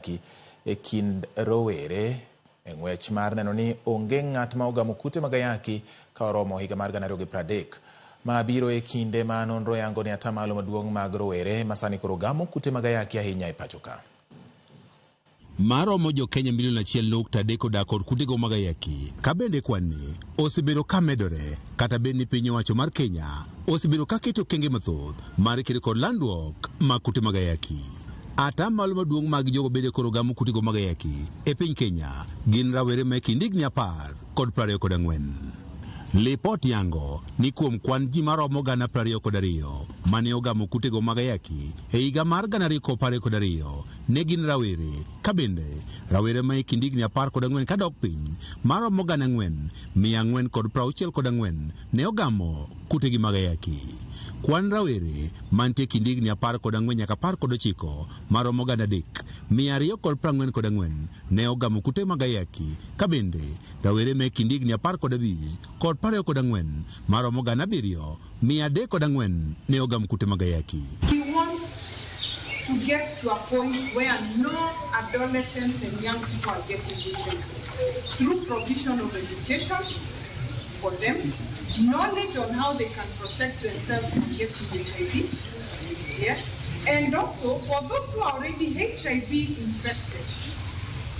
Ayaki e kind rowere e ng'wech mar neno ni onge ng'at ma ogamo kute mag ayaki ka oromo higa mar 2030. Ma biro e kinde ma nonro yango ni atamalo maduong' mag rowere ma sani koro gamo kute mag ayaki ahinya e pacho ka. Maromo jo Kenya milion 1.3 odak kod kutego mag ayaki, ka bende kwan ni osebedo ka medore kata bed ni piny owacho mar Kenya osebedo ka keto okenge mathoth mar kedo kod landruok mag kute mag ayaki. Atamalo maduong' mag jogo bende koro gamo kutego mag ayaki e piny Kenya gin rawere ma e kind higni 10 kod 24. Lipot yango ni kuom kwan ji maromo 22,000 mane ogamo kutego mag ayaki e higa mar 2022 ne gin rawere, ka bende rawere ma e kind higni 14 kadok piny maromo 4,464 ne ogamo kutegi mag ayaki. Kwan rawere mantie kind higni 14 nyaka 19 maromo 3,244 ne ogamo kute mag ayaki, ka bende rawere ma e kind higni 15 kod 24 maromo 7,304 ne ogamo kute mag ayaki. We want to get to a point where no adolescents and young people are getting HIV through provision of education for them, knowledge on how they can protect themselves from getting HIV, yes, and also for those who are already HIV infected,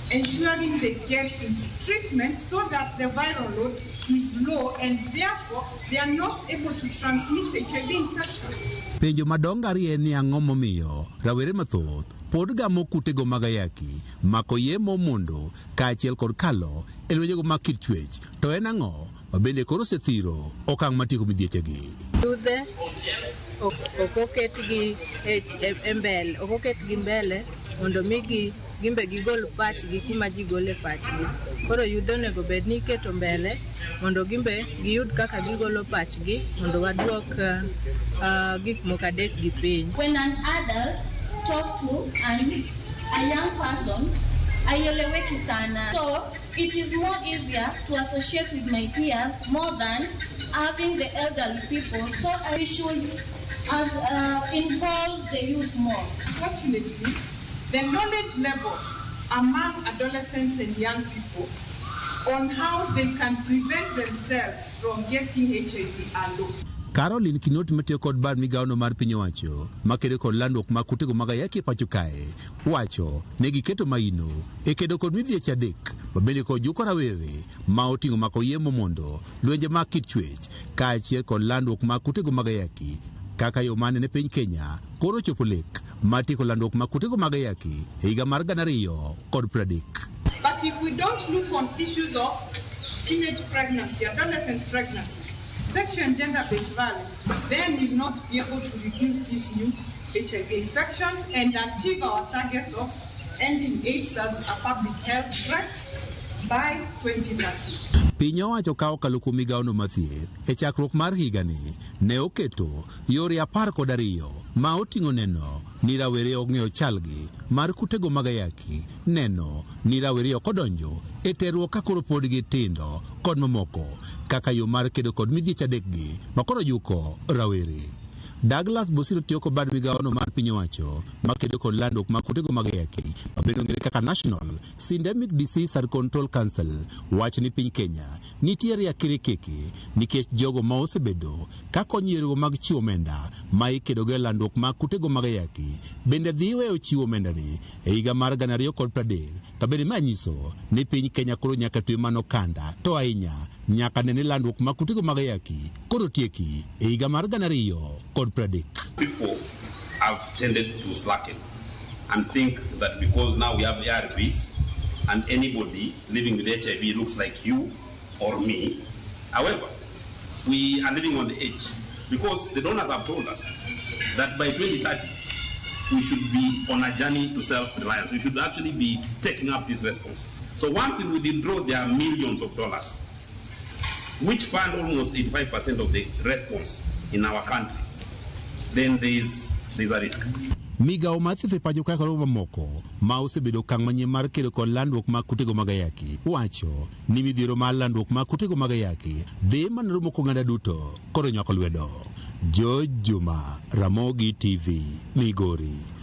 ensuring they get into treatment so that the viral load is low and therefore they are not able to transmit HIV infection. Penjo madongo ariyo en ni ang'o momiyo rawere mathoth pod gamo kutego mag ayaki, mako yemo mondo kaachiel kod kalo e lwenjego mag kit chwech, to en ang'o ma bende koro osethiro okang' matieko midhiechegi. Yudhe ok oketgi e mbele, ok oketgi mbele mondo migi gimbe gigol pachgi kuma ji gole pachgi. Koro yudhe onego bed ni iketo mbele mondo gimbe giyud kaka gigolo pachgi mondo waduok gik moko adek gi piny. When an adult talk to a young person, haieleweki sana. So it is more easier to associate with my peers more than having the elderly people. So we should involve the youth more. Fortunately, the knowledge levels among adolescents and young people on how they can prevent themselves from getting HIV are low. Caroline Kinoti matiyo kod bad migawono mar piny owacho makedo kod landruok mag kutego mag ayaki e pacho kae wacho ne giketo maino e kedo kod midhieche adek mabende kod juko rawere ma oting'o mako yemo mondo lwenje mag kit chwech kaachiel kod landruok mag kutego mag ayaki kaka yo mane ne piny Kenya koro chopo lek mar tieko landruok mag kutego mag ayaki e higa mar 2030. But if we don't look on issues of teenage pregnancy, adolescent pregnancies, sexual and gender-based violence, then we will not be able to reduce these new HIV infections and achieve our target of ending AIDS as a public health threat by 2030. Piny owacho ka okalo kuom migawono mar thieth e chakruok mar higani ne oketo yore 12 ma oting'o neno ni rawere ong'eyo chalgi mar kutego mag ayaki, neno ni rawere ok odonjo e terruok ka koro pod gitindo kod mamoko kaka yo mar kedo kod midhieche adekgi ma koro juko rawere. Douglas Bosire tiyo kod bad migawono mar piny owacho makedo kod landruok mag kutego mag ayaki mabende ong'ere kaka National Syndemic Disease and Control Council wacho ni piny Kenya nitiere akirikiki nikech jogo ma osebedo ka konyo yorego mag chiwo omenda ma ikedogo e landruok mag kutego mag ayaki bende dhi weyo chiwo omenda ni e higa mar 2030, ka bende ma nyiso ni piny Kenya koro nyaka twe mano kanda to ahinya nyaka ne ni landruok mag kutego mag ayaki koro tieki e higa mar 2030. People have tended to slacken and think that because now we have ARVs and anybody living with HIV looks like you or me. However, we are living on the edge because the donors have told us that by 2030 we should be on a journey to self-reliance. We should actually be taking up this response. So once we withdraw their millions of dollars, which fund almost 85% of the response in our country, then there's a risk. Migawo mar thieth e pacho ka kod mamoko ma osebedo okang' manyien mar kedo kod landruok mag kutego mag ayaki wacho ni midhiero mar landruok mag kutego mag ayaki dhi mana rumo koganda duto koro nywako lwedo. George Juma, Ramogi TV, Migori.